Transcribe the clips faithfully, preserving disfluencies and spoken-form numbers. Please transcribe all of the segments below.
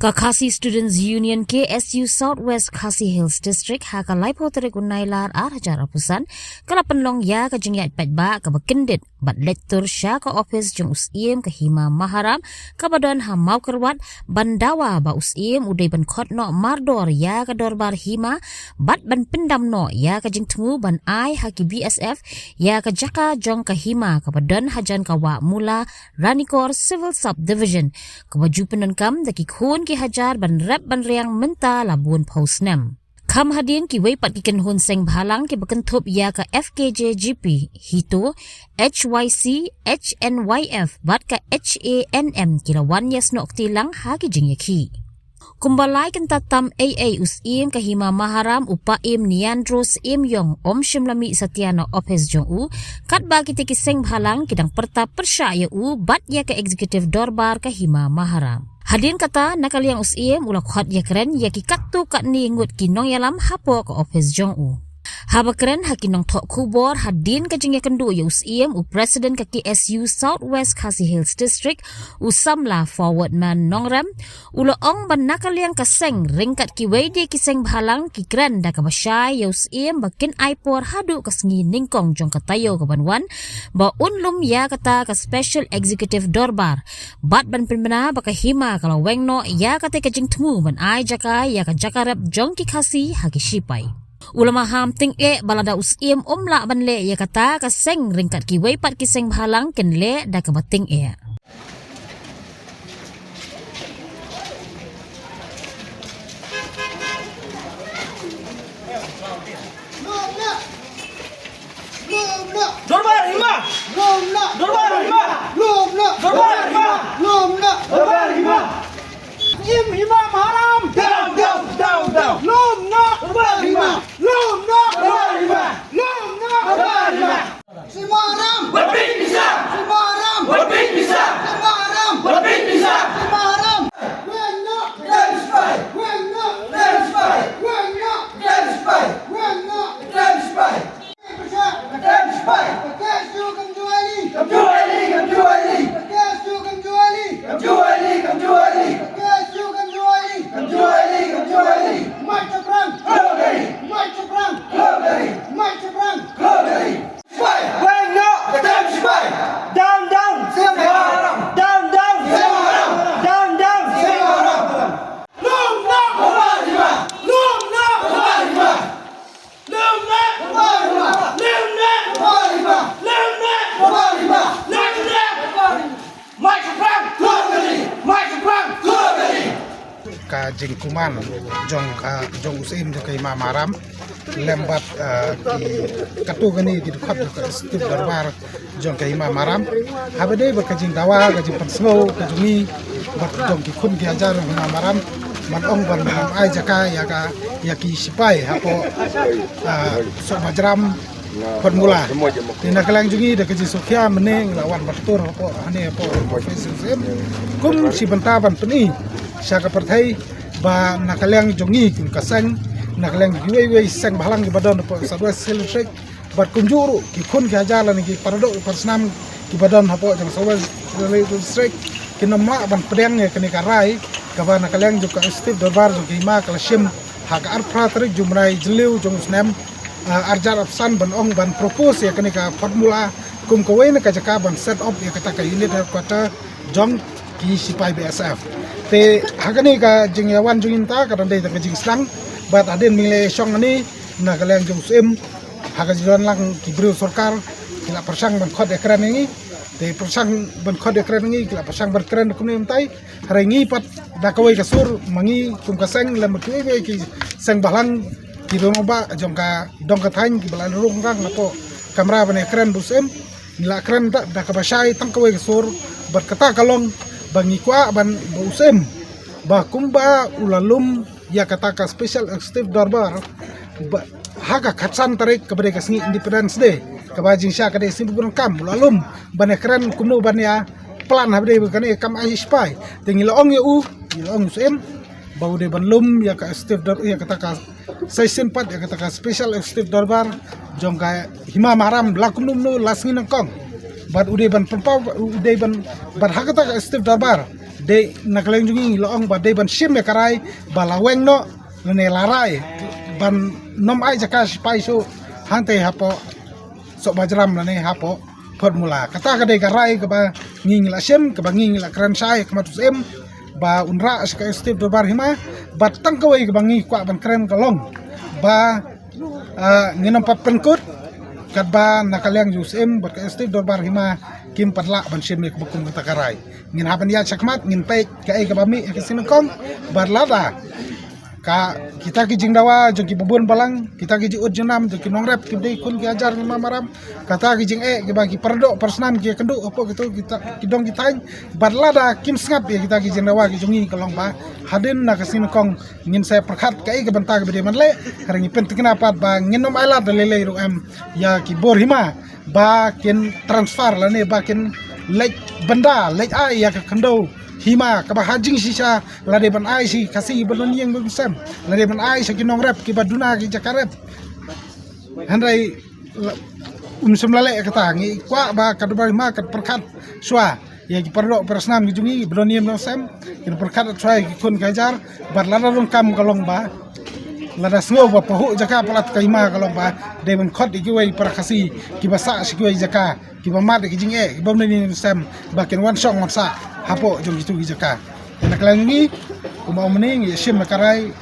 Ka Khasi Students Union, K S U, South West Khasi Hills District, ha ka laiphew tarik u Nailar ar hajar arphew san, ka la pynlong ïa ka jingïaid paidbah kaba kyndit bad leit tur sha ka ophis jong u Syiem ka Hima Maharam, kaba don ha Mawkyrwat, ban dawa ba u Syiem u dei ban khot noh mardor ïa ka dorbar hima, bad ban pyndam noh ïa ka jingthmu ban ai ha ki B S F ïa ka jaka jong ka hima kaba don hajan ka Wah Mula, Ranikor Civil Subdivision, kaba ju pyndonkam da ki khun ki hajar ban rep ban riang mynta la bun phew snem. Kham hadien kiwei pat ki kynhun seng bhalang kiba kynthup ïa ka F K J G P, HITO, H Y C, H N Y F bad ka H A N M ki la wan ïasnoh kti lang ha ki jingïakhih. Kumba lai kynta tam ei ei u Syiem ka Hima Maharam, u Paiem Niandro Syiemiong, um shym la mih satia na ophis jong u, katba kita ki seng bhalang ki dang pyrta pyrshah ïa u bad ïa ka Executive Dorbar ka Hima Maharam. Hadien kata, na ka liang u Syiem u la khot ïakren ïa ki katto katne ngut ki nongïalam hapoh ka ophis jong u. Haba kren ha ki nongthoh khubor hadien ka jingïakynduh ïa u Syiem, u President ka K S U South West Khasi Hills District, u samla Forwardman Nongrem, u la ong ba na ka liang ka seng ryngkat kiwei de ki seng bhalang ki kren da kaba shai ïa u Syiem ba kin ai por haduh ka sngi nyngkong jong ka taïew kaban wan, ba un lum ïa kata ka Special Executive Dorbar, bad ban pynbna ba ka hima ka la weng noh ïa kata ka jingthmu ban ai jaka ïa ka jaka rep jong ki Khasi ha ki shipai. U la maham tyngeh ba lada u Syiem um lah ban leh ïa kata ka seng ryngkat kiwei pat ki seng bhalang kin leh da kaba tyngeh. Dorbar hima! Dorbar hima! Dorbar hima! Dorbar hima! Im hima maharam! Down, down, down, down! Lum na! Dorbar hima! Lum na! Dorbar hima! Lum na! Dorbar hima! Sima haram! Wat pin bisa! Sima haram! Wat pin bisa! Sima haram! Wat pin bisa! Sima haram! Weng na! Kren spy! Weng na! Kren spy! Weng na! Kren spy! Weng na! Kren spy! Down, down! Down, down! Down, down! Ka jingkuman jong ka, jong u Syiem jong ka Hima Maharam lem bad, eh, ki katto katne ki dkhot jong ka Executive Dorbar jong ka Hima Maharam. Haba dei bad ka jingdawa, ka jingpynsngew ka jong ngi bad jong ki khun ki hajar jong Hima Maharam, ban ong ban, ban ai jaka ïa ka, ïa ki shipai hapoh, ah, Sohbajram, Formula. Te na ka liang jong ngi da ka jingsngewkhia mynne ngi la wan ban tur hapoh, hangne hapoh ophis u Syiem, kum shi bynta ban pyni sha ka pyrthei ba na ka liang jong ngi kum ka seng, na ka liang kiwei kiwei seng bhalang kiba don hapoh South West Khasi Hills District, bad kumjuh ruh ki khun ki hajar lane ki paradoh ki parasnam kiba don hapoh jong South West Khasi Hills District kin ym lah ban pdiang ïa kane ka rai kaba na ka liang jong ka Executive Dorbar jong ka Hima ka la shim ha ka arphew phra tarik jong u bnai Jylliew jong u snem, ah, ar hajar arphew san ban ong ban propose ïa kane ka formula kum kawei na ka jaka ban set up ïa kata ka unit headquarter jong ki shipai B S F. Te ha kane ka jingïawan jong ngi mynta ka dang dei tang ka jingsdang, bad hadien ba ngi la shong hangne na ka liang jong u Syiem, ha ka jingdon lang ki briew sorkar ki la pyrshang ban khot ïakren ïa ngi. Te pyrshang ban khot ïakren ïa ngi, ki la pyrshang ban kren kumne mynta. Hynrei ngi pat da kawei ka sur ma ngi kum ka seng lem bad kiwei kiwei ki seng bhalang, ki rangbah jong ka dong ka thaiñ kiba la rung rang hapoh kamra ban ïakren bad u Syiem, ngi la kren da, da kaba shai tang kawei ka sur, bad kata ka long ba ngi kwah ban, ba u Syiem ba kumba u la lum ïa kata ka Special Executive Dorbar, ba ha ka khatsan tarik kaba dei ka sngi Independence Day, kaba jingshisha ka dei sngi burom kam, u la lum ban ïakren kumno ban ïa plan haba dei ba kane kam ai shipai. Te ngi la ong ïa u, ngi la ong u Syiem ba u dei ban lum ïa ka Executive Dor-, ïa kata ka session pat, ïa kata ka Special Executive Dorbar jong ka Hima Maharam la kumno kumno, la sngi nyngkong. Bad u dei ban pynpaw, u dei ban, bad ha kata ka Executive Dorbar Dei na ka liang jong ngi la ong ba dei ban shim ïa ka rai ba la weng noh lane la rai ban nym ai jaka sipai shuh hangtei hapoh Sohbajram lane hapoh Photmula. Kata ka dei ka rai kaba ngi ngi la shim, kaba ngi ngi la kren shai ha khmat u Syiem ba un rah sha ka Executive Dorbar Hima, bad tang kawei kaba ngi kwah ban kren ka long ba, ah, ngin ym pat pynkut katba na ka liang jong u Syiem bad ka Executive Dorbar Hima kim pat lah ban shim ïa kaba kum kata ka rai. Ngin hap ban ïaid shakhmat, ngin peit kaei kaba mih ha ka sngi nyngkong, bad lada ka kita ki jingdawa jong ki babun balang, kita ki jingud jingnam jong ki nongrep kiba dei khun ki hajar, ngi ma maram, kata ki jingeh kiba ki paradoh parasnam ki ïakynduh hapoh kito kita ki dong ki thaiñ, bad lada kim sngap ïa kita ki jingdawa ki jong ngi ka long ba hadien na ka sngi nyngkong ngin sa pyrkhat kaei ka bynta kaba dei ban leh. Hynrei ngi pynthikna pat ba ngin ym ailad da lei lei ruh em ïa ki bor hima ba kin transfer lane ba kin leit bynda, leit ai ïa ka khyndew hima kaba ha jingshisha la dei ban ai sha ki Khasi ba don ïing don sem, la dei ban ai sha ki nongrep kiba duna ki jaka rep. Hynrei la, um shym la leh kata. Ngi kwah ba ka Dorbar Hima kan pyrkhat shuwa ïa ki paradoh parasnam ki jong ngi ba don ïing don sem, kin pyrkhat shuwa ïa ki khun ki hajar, bad lada donkam ka long ba lada sngew ba pahuh jaka palat ka hima ka long ba dei ban khot ïa kiwei para Khasi kiba sah sha kiwei jaka, kiba mad ïa ki jingeh, kiba ym don ïing don sem, ba kin wan shong wan sah hapoh jong kitu ki jaka. Te na ka liang jong ngi, kumba ong mynne, ngi shim ïa ka rai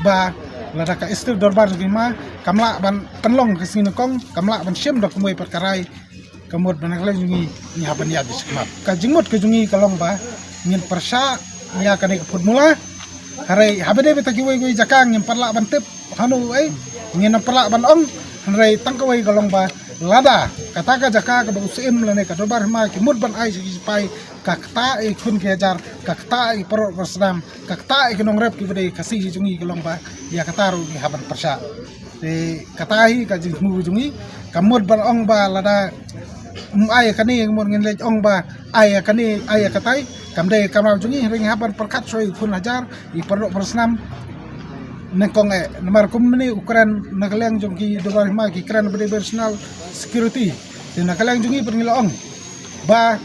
ba lada ka Executive Dorbar jong ngi ma kam lah ban pynlong ka sngi nyngkong, kam lah ban shim da kumwei pat ka rai, ka mut ba na ka liang jong ngi ngi hap ban ïaid shakhmat. Ka jingmut ka jong ngi ka long ba ngin pyrshah ïa kane ka Photmula. Hynrei haba dei beit ha kiwei kiwei jaka ngim pat lah ban tip hano ei, ngin ym pat lah ban ong. Hynrei tang kawei ka long ba lada kata ka jaka kaba u Syiem lane ka Dorbar Hima ki mut ban ai sha ki sipai, ka kta ïa ki khun ki hajar, ka kta ïa ki paralok parasnam, ka kta ïa ki nongrep kiba dei Khasi jong ngi ka long ba ïa kata ruh ngi hap ban pyrshah. Te kata hi ka jingthmu jong ngi, ka mut ban ong ba lada ym ai ïa kane, ka mut ngin leit ong ba ai ïa kane, ai ïa katai, kam dei kamram jong ngi. Hynrei ngi hap ban pyrkhat shuwa ïa ki khun hajar, ïa ki paralok parasnam nyngkong eh. Namar kumne u kren na ka liang jong ki Dorbar Hima ki kren ba dei ba national security. Te na ka liang jong ngi pat ngi la ong ba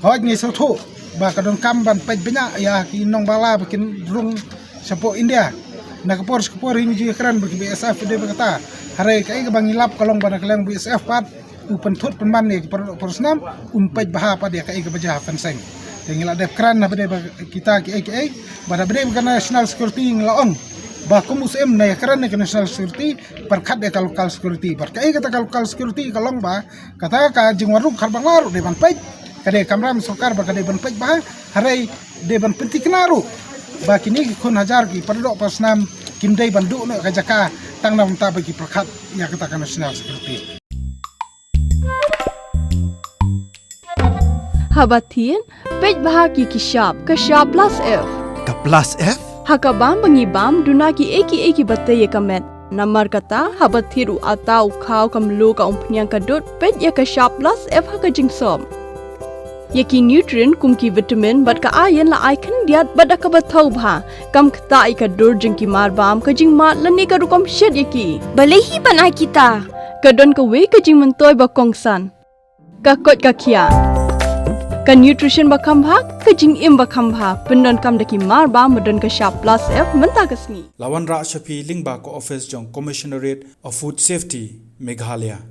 hooid ngi sngewthuh ba ka donkam ban peit bniah ïa ki nongbala ba kin rung shapoh India. Na ka por sha ka por hi ngi ju ïakren ba ki B S F dei ba kata. Hynrei kaei kaba ngi lap ka long ba na ka liang B S F pat u pynthut pynman ïa ki paralok parasnam, un peit bha pat ïa kaei kaba jia ha fencing. Te ngi la dep kren haba dei ba kita kiei kiei, bad haba dei ba ka national security ngi la ong ba kum u Syiem ne ïakren ïa ka national security pyrkhat ïa ka local security. Bad kaei kata ka local security ka long ba kata ka jingwan rung khat ba nga ruh dei ban peit. Ka dei kamram sorkar ba ka dei ban peit bha, hynrei dei ban pynthikna ruh ba kine ki khun hajar ki paralok parasnam kim dei ban duh noh ka jaka tang na bynta ba ki pyrkhat ïa kata ka national security. Haba thied, peit bha ki ki shap, ka shap plus F. Ka plus F? Ha ka bam ba ngi bam, duna kiei kiei kiba tei ïa ka met. Namar kata, haba thied u atta, u khaw, ka mluh, ka umphniang, ka dud, peit ïa ka shap plus F ha ka jingsop. Ïa ki nutrient kum ki vitamin bad ka iron la ai khyndiat bad da kaba thaw bha. Kam ktah ïa ka dur jong ki marbam, ka jingmad lane ka rukom shet ïa ki. Balei hi ban ai kita? Ka don kawei ka jingmyntoi ba kongsan. Ka koit ka khiah. Ka nutrition ba kham bha, ka jingim ba kham bha. Pyndonkam da ki marbam ba don ka shap plus F mynta ka sngi. La wanrah sha phi lyngba ka office jong Commissionerate of Food Safety, Meghalaya.